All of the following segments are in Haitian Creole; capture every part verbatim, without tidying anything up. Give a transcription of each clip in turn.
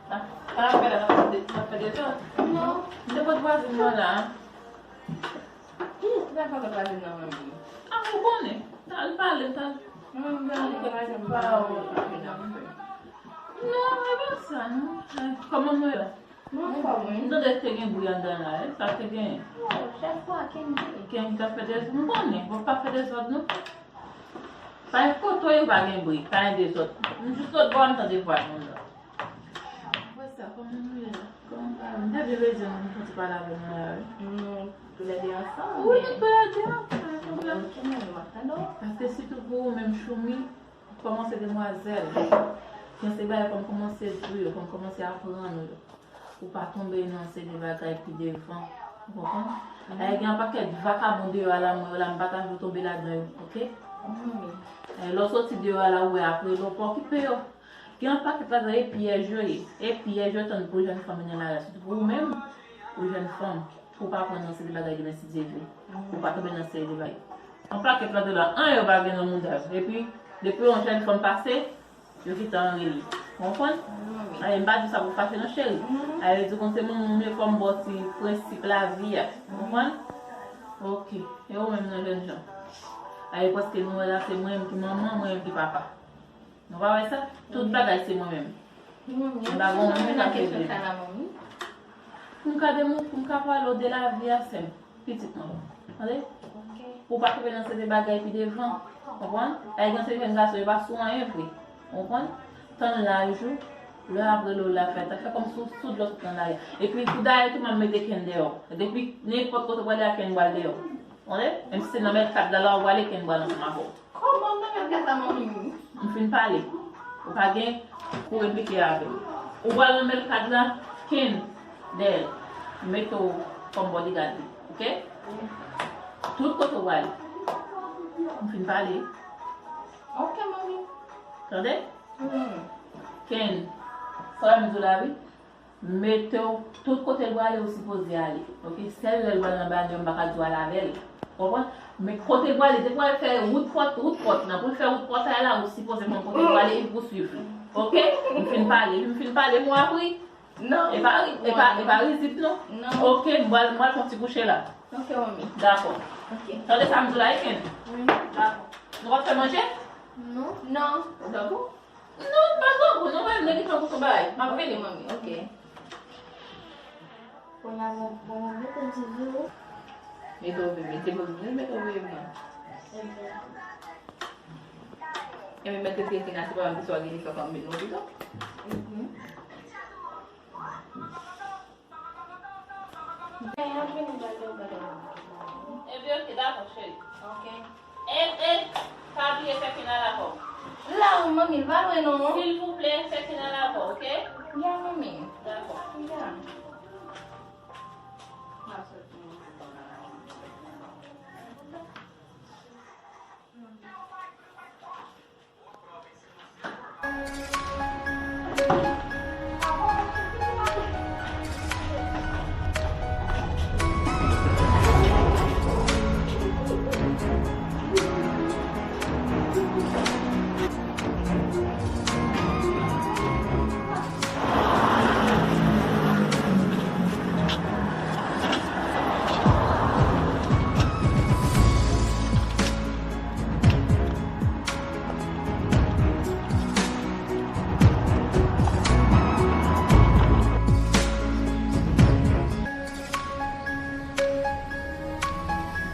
Ah, pa la fè la, n ap fè de-, n ap fè dezòd. Non. M te pot vwazin mwen la. Ki, ki sa fè kot vwazin nan menm? Ah, ou konnen. Tal pale, tal. Mwen, mwen, mwen, mwen, mwen, mwen, mwen, mwen, mwen. Non, e pa sa, non. Eh, kòman nou ye la? Mwen anfòm, wi. M tande te gen bri anndan la, e sa te genyen. Oh, chèf mwen, Kenny. Kenny t ap fè dezòd, m konnen, bon, pa fè dezòd, non. Pa gen kote yo pa gen bri, pa gen dezòd. M jis lòt bò, m tande vwa moun la. Wè sa, kòman nou ye la? Kòman nou ye? M te byen bezwen nou, m santi pale avè nou la, wi. Nou toulède ansanm, wi, nou toulède ansanm, pa gen pwoblèm. Ok, mwen, m ap tande w. Paske sitou pou ou menm, Choumi, kòman se demwazèl, jan se bagay kòm kòmanse di w yo, kòm kòmanse aprann ou yo. Pou pa tonbe nan seri de bagay pi devan. Ou konprann? Ayè, gen yon pakèt vakabon deyò a la, mwen yo la, m pa ta vle w tonbe ladan yo, oke? Ayè, lè w soti deyò a la, ou wè apre, lè w pa okipe yo. Gen yon pakèt ladan e pyèj yo ye. E pyèj yo tann pou jèn fanm nan lari a, sitou pou ou menm, ou jèn fanm, pou w pa pran nan seri de bagay demen si Dye vle. Pou w pa tonbe nan seri de bagay. Yon pakèt ladan la, anyen yo pa gen nan mouda yo. Epi, depi yon jèn fanm pase, yo gentan rele. Ou konprann? Wi. Ay, m pa di sa pou fache non, cheri. Mhm. Ay, di konn se moun mwen fò m ba w ti prensip lavi a. Ou konprann? Ok. E ou menm nan jènjan? Ay, paske nou wè la se mwen menm ki manman, mwen menm ki papa. Nou pa wè sa? Tout bagay se mwen menm. M pa gon moun ki ka kenbe m. Pou m ka de moun, pou m ka pale w de lavi a, sè m. Pitit mwen. Tande? Ok. Pou w pa tonbe nan seri de bagay pi devan. Konprann? Ay, gen seri jèn gason, yo pa sou anyen vre. Konprann? Tann laj ou, lè apre lè w la fè, ta fè kòm si w sou dlo sot nan lari a. Epi, pou dayè tou, m ap mete Kenn deyò. Depi nenpòt kote w prale a, Kenn pral deyò. Tande? Menm si se nan mèt kad la, lè w prale, Kenn pral ansanm avè w. Kòman nan mèt kad la, manmi? M fin pale. Ou pa gen pou replike avè m. Ou pral nan mèt kad la, Kenn dèyè l. M mete w kòm bodyguard li, oke? Tout kote w prale. M fin pale. Ok, manmi. Tande? Hmm. Kenn, sa w di w la, wi. Mete w tout kote l prale, ou sipoze ale. Oke? Sèl lè l pral nan banyè, m pa ka di w al avè l. Konprann? Men kote l prale, depi w al fè wout pòt, wout pòt nan, pou l fè wout pòtay la, ou sipoze konn kote l prale, epi pou swiv li. Oke? M fin pale, m fin pale, m apri. Non. E pa, e pa, e pa rizib, non? Non. Oke, m pral, m pral fè yon ti kouche la. Ok, manmi. Dakò. Ok. Tande sa m di w la, wi, Kenn? Wi. Dakò. Nou pral fè manje? Non. Non. Dakò. Non, pa twò gou, non, mwen, m gen yon kout bagay. M ap vini. Manmi, ok. Kounye a, bon, bon, mete ti vi ou. Mete w vini, mete w vini, mete w vini. Ebyen. Ebyen, mete ti Tina, se pa m ki swa geni fè fanmi nou pito. Mhm. Ebyen, ok, dakò, cheri. Ok. E, e, pa bliye fè Kenn al avè w. La wi, manmi, l pa lwen non. Silvouplè, fè Kenn al avè w, ok? Ya, manmi. Dakò. Ya.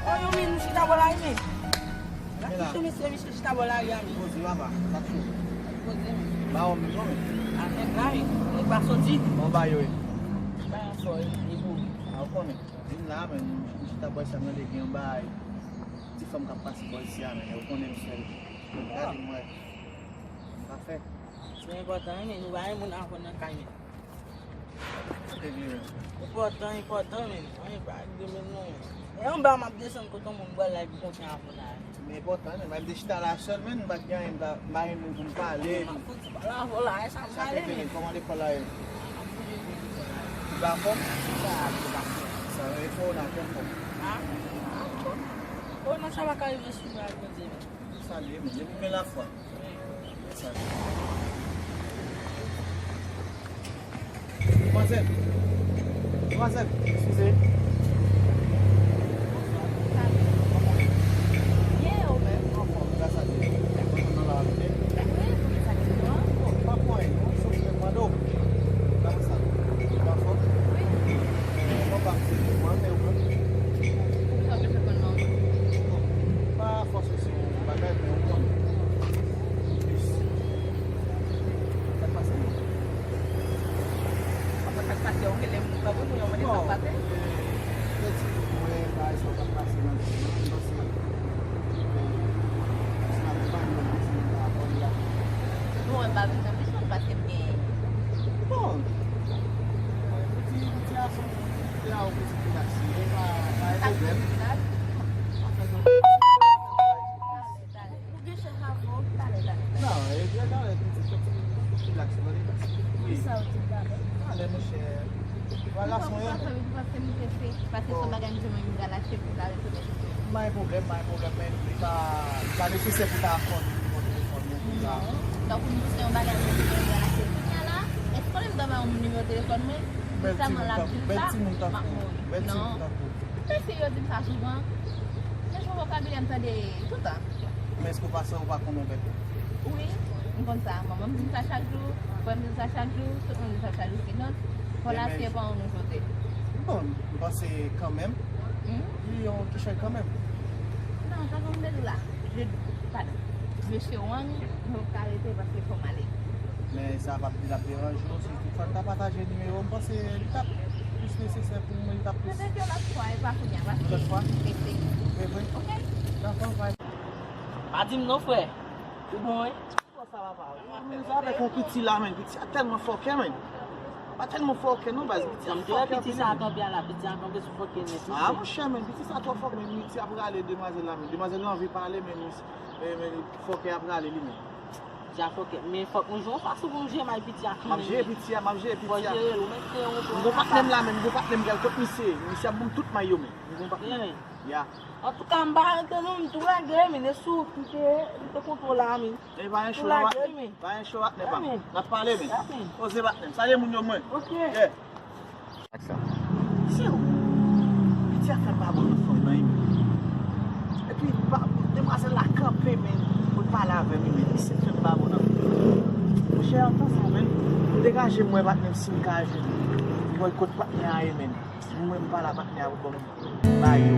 Oh, yo, men, nou chita bò la, men. Gade mesye, mesye chita bò lari a, men. Poze, papa, sa k fè? Poze, men. Ba, ou menm, non, men. Avèk la, men. Li pa soti. Bon, ba, yo, wi. Ba, yon sò, li, li boure. A, ou konnen. Vin la, men, m chita bò sa, m tande gen yon bagay. Ti fanm k ap pase bò isi a, men, ou konnen m sèl. Gade m wè. M pa fè. Se enpòtan, wi, men nou pa gen moun avè w nan kay, men. Sa te vire. Enpòtan, enpòtan, men. Anyen pa rive, men, non. E anba m ap desann kote yon moun bò la epi konfyan avè w la. Men enpòtan, men. M ap de chita la sèl, men. M pa t gen anyen, m pa, m pa gen moun pou m pale. M ap fouti pale avè w la, e sa m pale, men. Sa te vire, kòman lekòl la ye? M ap fouti lekòl la. Ou pa fò? Ou pa, ou pa fò. Sa yo e fò nan kèk fò. Ha? Ou nan sa pa ka rive sou mwen ak Bondye, men. Salye, men depi gen lafwa. Salye. Demwazèl. Demwazèl, eskize. Byen, ou menm? Anfòm, gras a Dye. Kontan nan la, wi. Wi, pou ki sa ki bon? Bon, pa pwen, non, se ou mwen mande w. Kòman sa? Ou anfòm? Wi. Bon, pa se mwen, men ou menm? Sa w te fè konn non? Bon, pa fòse sou bagay, men ou konn. Plis. Sa k pase? Apa sa k pase, ou rele moun pa bon, ou mande sa k pase? Bon, e, e, ti mwen, bagay sa k ap pase nan vi m nan, m panse, e, se avèk fanmi m, se avèk la. Nou wè m pa vin nan pisyon, paske m gen. Bon, ti, ti gason, ti a ou piti rilakse, e pa, pa gen pwoblèm. Pa fè non. Ou gen chèf avè w? Talè, talè, talè. Non, e byen talè, pitit, pitit, pitit, rilaks, rilaks. Wi. Kisa w di talè? Talè, monchè. Bagay sa yo. Ou pa fè m prese, paske se yon bagay m te menm pral achte pou ta retounen. M pa gen pwoblèm, m pa gen pwoblèm, men li pa, li pa nesesè pou ta konn nimewo telefòn mwen pou sa. Non. Donk, ou di se yon bagay m te menm pral achte kounye a la. Èske w konnen m ta ba yon moun nimewo telefòn mwen? Bèl timoun tankou, bèl timoun tankou, bèl timoun tankou. Mesye yo di m sa souvan. Men se yon vokabilè m tande toutan. Men èske w pa, ou pa konnen bèl? Wi, m konn sa. Manman m di m sa chak jou, frè m di m sa chak jou, tout moun di m sa chak jou. Kidonk, fò n apiye pa yon nouvote. Bon, m panse kanmenm. Hmm? Li yon kichòy kanmenm. Non, tankou m te di w la, je, padon. Mesye Wang, nou ka rete paske fò m ale. Men sa p ap, l ap deranje w si toutfwa l ta pataje nimewo, m panse li t ap plis nesesè pou mwen, li t ap plis. Petèt yon lòt fwa, e pa kounye a, paske m prese. Yon lòt fwa? Vre, vre? Ok. Dakò, bye. Pa di m non, frè. Ou bon, wi? Kòman sa, papa? Ou amenn sa avèk yon piti la, men. Piti a tèlman fòkè, men. Pa tèlman fòkè, non, baz. Piti a fòkè anpil. Piti sa kanpe a la, piti a kanpe sou fòkè nèt, mesye. Ah, monchè, men, piti sa twò fòkè, men, piti a prale demwazèl la, men. Demwazèl la anvi pale, men, men, men, fòkè a prale, li, men. Piti a fòkè. Men fòk nou jwe yon fason pou nou jere may piti a kanmenm. M ap jere piti a, m ap jere piti a. Fò jere l, ou mèt gen yon. M gon patnè m la, men, m gon patnè m pral kot misye. Misye ap ban m tout may yo, men. M gon patnè m. Ya. Antouka, m pa rete non, m tou lage, men, e sou ou ki te, ki te kontwole a, men. E pa gen cho, non, patnè. Pa gen cho, patnè pa m. N ap pale, men. Poze, patnè m. Salye moun yo, mwen. Ok. Yeah. Se ou. Piti a fè m pa bon nan fanm nan, wi. Epi, pa, demwazèl la kanpe, men, pou l pale avè m, men, misye fè m pa bon nan fanm nan. Monchè, antan sa, men, degaje m, wè, patnè m, si m ka jwenn. Mwen kot patnè a ye, men. Mwen, m pale a patnè a pou ban m ba yo.